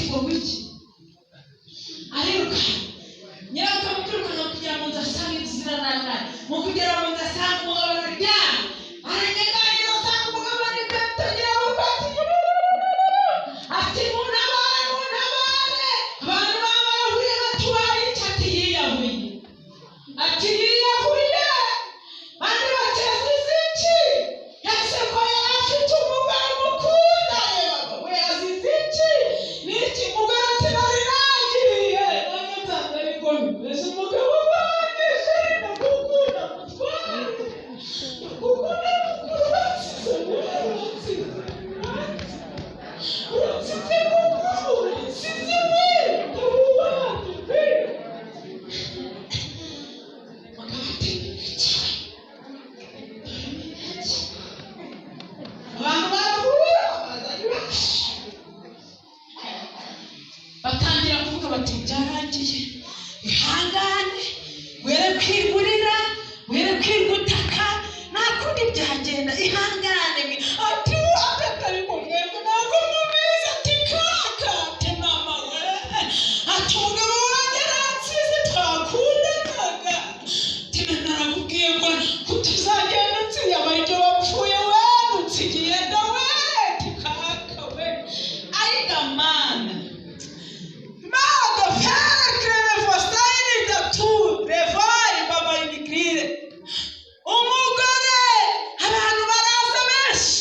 Yitwa ngo iki? Ariruka, nyirabukwe mu kwirukanka kugera mu nzu asanga inzu ziranangaye. Mu kugera mu nzu asanga umugabo araryamye, aranyeganyeza, asanga umugabo ari beto. Nyirabukwe ati: "Muntabare, muntabare!" Abantu baba barahuye batubaye iki? Ati: "Yiyahuye." Ati: "Yiyahuye." Bandi bati: "Azize iki? Ese ko yari afite umugore umukunda, reba we, azize iki? Ni iki?" Umugore ati: "Nari nagiye, none nsanze ariko bimeze. Umugabo wanjye, chéri, ndagukunda, mutware, ndagukunda, uransize, uransize, uransize koko, uransize we, mugabo wanjye pe." Mugabo ati: "Iki?" Dore imineke. Abantu barahura, baza ari benshi, batangira kuvuga bati: "Byarangiye, ihangane, were kwigurira, were kwigutaka, nta kundi byagenda, ihangane." Ati: "Ati ariko mwebwe ntabwo mubizi." Ati: "Kaka." Ati: "Mama we." Ati: "Umugabo wanjye aransize, twakundanaga." Ati: "Narakubwiye ngo kutuzagenda unsiye, abaryo bapfuye we, unsigiye ndawe." Ati: "Kaka we, ayiga Mana." Mado fere fosayini tatu revari baba inigrire. Umugore, abantu baraza benshi,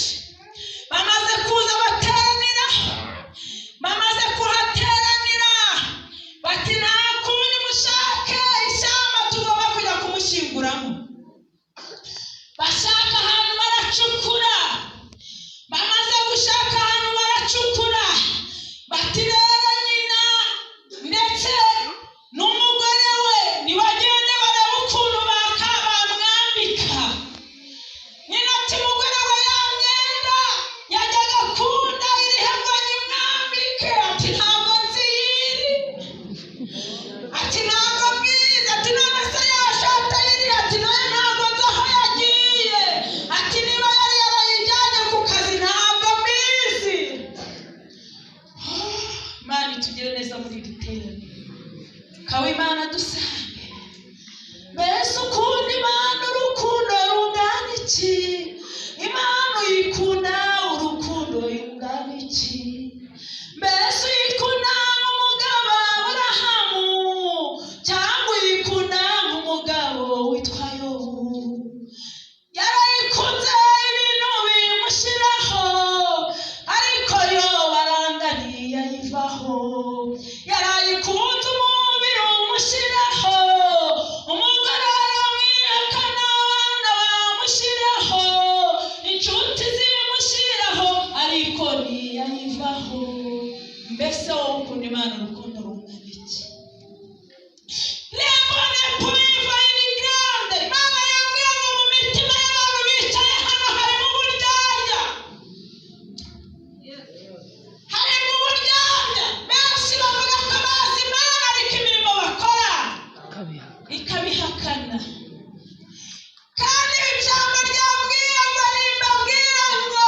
bamaze kuza bateranira, bamaze kuhateranira bati: "Nta kundi, mushake ishyamba tugomba kujya kumushyinguramo." Bashaka ahantu baracukura. Bamaze gushaka ahantu baracukura, bati: "Rero nyina ndetse n'umugore we nibagende barebe ukuntu baka bamwambika." Nyina ati: "Mugore we, ya myenda yajyaga akunda irihe ngo nyimwambike?" Ati: "Ntabwo nzi iyiri." Ati: "Ntabwo mbizi." Ati: "None se yashata iri?" Ati: "Nayo ntabwo nzi aho yagiye." Ati: "Niba yari yarayijyanye ku kazi, ntabwo mbizi." Imana itugire neza muri iri teraniro kawe, Imana dusange. Mbese ukunda Imana urukundo rungana iki? Imana uyikunda urukundo rungana iki? Mbese uyikunda nk'umugabo Aburahamu, cyangwa uyikunda nk'umugabo witwa Yobu? Yarayikunze ibintu bimushyiraho, ariko yo baranganiye ayivaho. Yarayikunze umubiri umushyiraho, umugore aramwihakana, abana bamushyiraho, inshuti zimushyiraho, ariko ntiyayivaho. Mbese wowe ukunda Imana urukundo rungana iki? Lembone puiva inigrande. Imana yambwiye ngo mu mitima y'abantu bicaye hano harimo uburyarya, harimo uburyarya. Benshi bavuga ko bazi Imana, ariko imirimo bakora ikabihakana. Kandi ijambo ryambwiye ngo nimbabwira ngo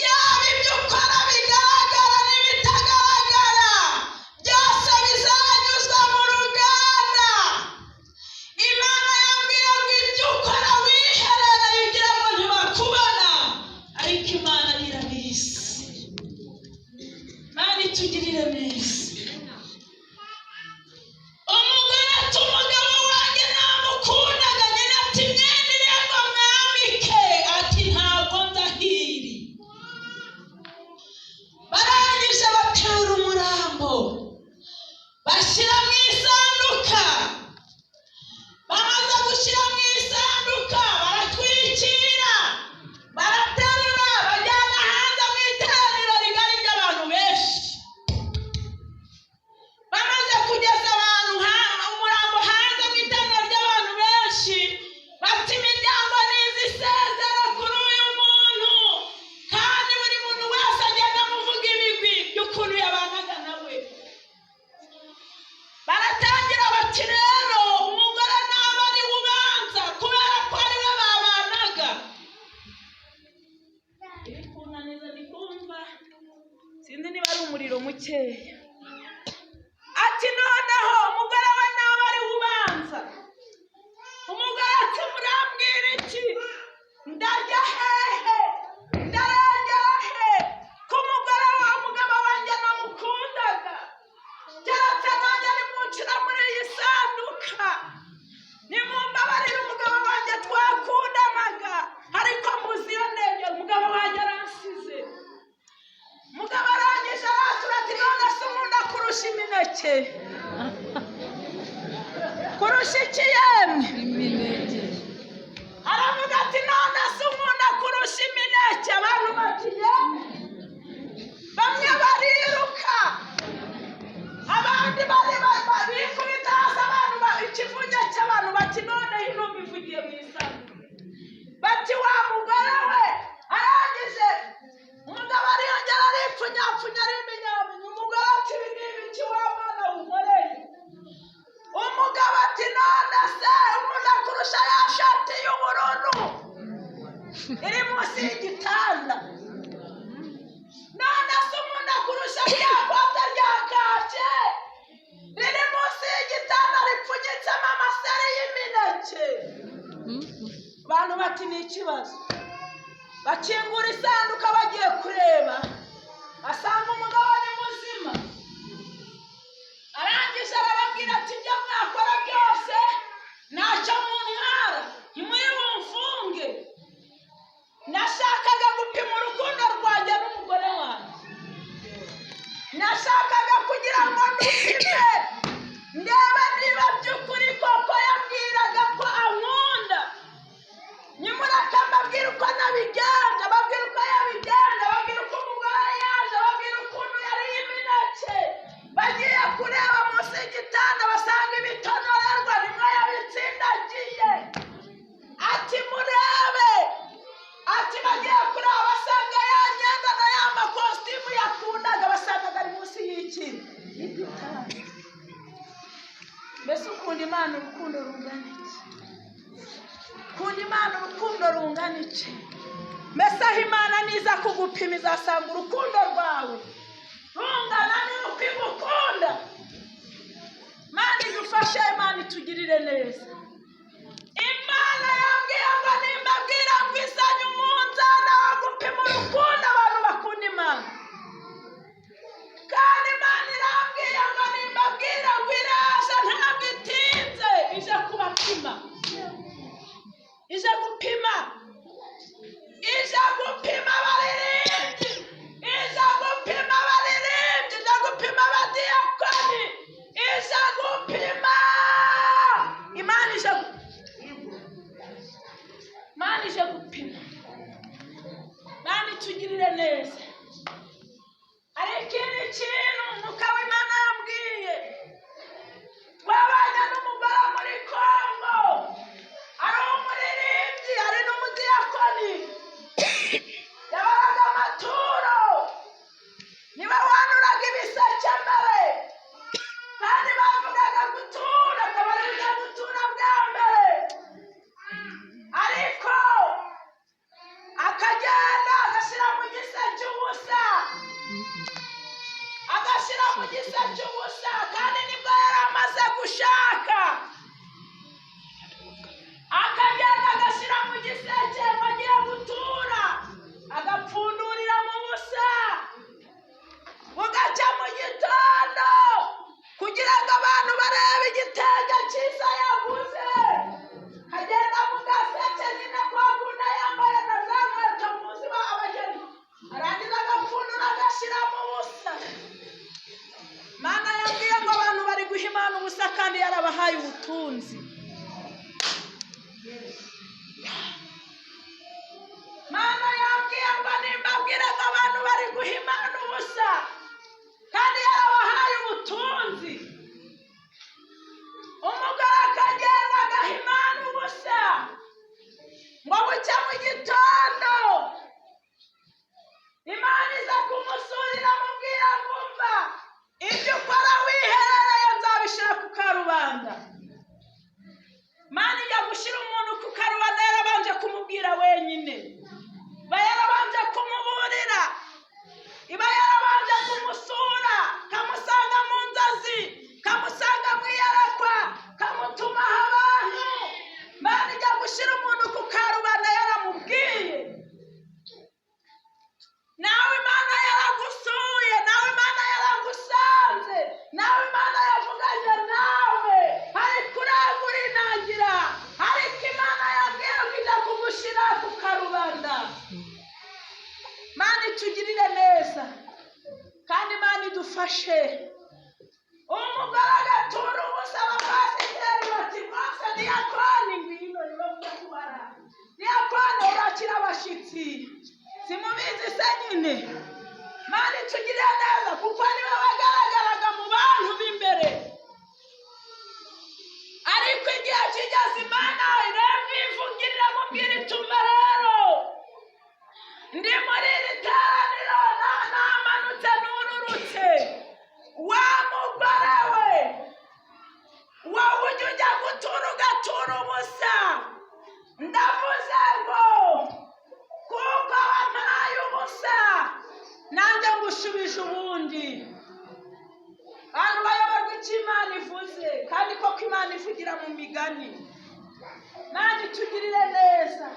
yaba ibyo ukora bigaragara n'ibitagaragara, byose bizanyuzwa mu ruganda. Imana yambwiye ngo ibyo ukora wiherereye ugira ngo ntibakubona, ariko Imana irabizi. Imana itugirire neza. Umugore ati: "Umugabo wanjye namukundaga." Nyina ati: "Imyenda irengwa mwambike." Ati: "Ntabwo ndahiri." Barangije baterura umurambo bashyira mu isanduka. Bamaze gushyira mu isanduka, baratwikira, baraterura, bajyana hanze mu iteraniro rigari ry'abantu benshi. Sinzi niba ari umuriro mukeya. Ati noneho umugore we nawe ari ubanza. Umugore ati murambwira iki? Ndarya hehe? Ndarengera he? Ko umugore wa umugabo wanjye namukundaga, keretse nanjye nimuncira muri iyi sanduka, nimumbabarire umugabo wanjye twakundanaga, ariko muzi iyo ndengera umugabo wanjye aransize. Umugabo arangije aratura ati none se unkunda kurusha imineke, kurusha iki yemwe? Imineke. Aravuga ati none se unkunda kurusha imineke? Abantu bagiye, bamwe bariruka, abandi bari bikubita hasi, abantu ikivunge cy'abantu bati noneho intumbi ivugiye mu isanduku, bati wa mugore we. Arangije umugabo ariyongera aripfunyapfunya ariminyaminya. Umugore ati ibi ni ibiki wa mwana unkoreye? Umugabo ati none se unkunda kurusha ya shati y'ubururu iri munsi y'igitanda? None se unkunda kurusha rya kote rya kake riri munsi y'igitanda ripfunyitsemo amaseri y'imineke? Abantu bati ni ikibazo. Bakingura isanduka bagiye kureba, basanga umugabo ni muzima. Arangije arababwira ati ibyo mwakora byose ntacyo muntwara, ntimuri bumfunge. Nashakaga gupima urukundo rwanjye n'umugore wanjye, nashakaga kugira ngo ndupime ndebe niba by'ukuri koko yambwiraga ko ankunda. Nimureke mbabwire uko nabigenje, babwire uko yabigenje, babwire uko umugore yaje, babwire ukuntu yariye imineke. Bagiye kureba munsi y'igitanda basanga ibitonorerwa nimwe yabitsindagiye. Ati murebe, ati bagiye kureba basanga ya myenda na ya makositimu yakundaga, basangaga ari munsi y'iki? Y'igitanda. Mbese ukunda Imana urukundo rungana iki? Ukunda Imana urukundo rungana iki? Mbese aho Imana niza kugupima izasanga urukundo rwawe rungana n'uko igukunda? Imana idufashe, Imana itugirire neza. Imana yambwiye ngo nimbabwira ngo izanye umunzani wo gupima urukundo abantu bakunda Imana. Kandi Imana irambwiye ngo nimbabwira ngo iraza ntabwo itinze, ije kubapima, ije gupima, ije gupima abaririmbyi, ije gupima abaririmbyi, ije gupima abadiyakoni, ije gupima. Imana ije Imana ije gupima. Imana itugirire neza. Hari ikindi kintu Umwuka w'Imana yambwiye. Twabanye n'umugore muri Kongo, ari umuririmbyi, ari n'umudiyakoni, yabaraga amaturo, niwe wanuraga ibiseke mbere, kandi bavugaga gutura akaba ari ujya gutura bwa mbere, ariko akagenda agashyira mu giseke ubusa, agashyira mu giseke ubusa, kandi nibwo yari amaze gushaka. Akagenda agashyira mu giseke ngo agiye gutura, agapfundurira mu busa, bugacya mu gitondo kugira ngo abantu barebe igitenge cyiza yaguze. Agenda mu gaseke nyine kwa kundi yambaye na za nkweto muzi ba abageni, arangiza agapfundura agashyira mu busa. Mana yambwiye ngo abantu bari guha Imana ubusa kandi yarabahaye ubutunzi. Mana yambwiye ngo nimbabwire ngo abantu bari guha Imana ubusa kandi yarabahaye ubutunzi. Umugore akagenda agaha Imana ubusa ngo bucye mu gitondo Imana iza kumusura iramubwira ngo umva, ibyo ukora wiherereye nzabishyira ku karubanda. idufashe. Umugore agatura ubusa, abapasiteri bati: "Rwose diyakoni, ngwino." Niba mujya kubara, diyakoni urakira abashyitsi, simubizi se nyine? Mana itugirire neza, kuko niwe wagaragaraga mu bantu b'imbere. Ariko igihe kigeze, Imana iramwivugirira, mubwira ituma: "Rero ndi muri iri teraniro, namanutse nururutse. Wa mugore we, wowe ujya gutura ugatura ubusa, ndavuze ngo kuko wampaye ubusa, nanjye ngushubije ubundi." Abantu bayoborwa icyo Imana ivuze, kandi koko Imana ivugira mu migani. Nanjye itugirire neza.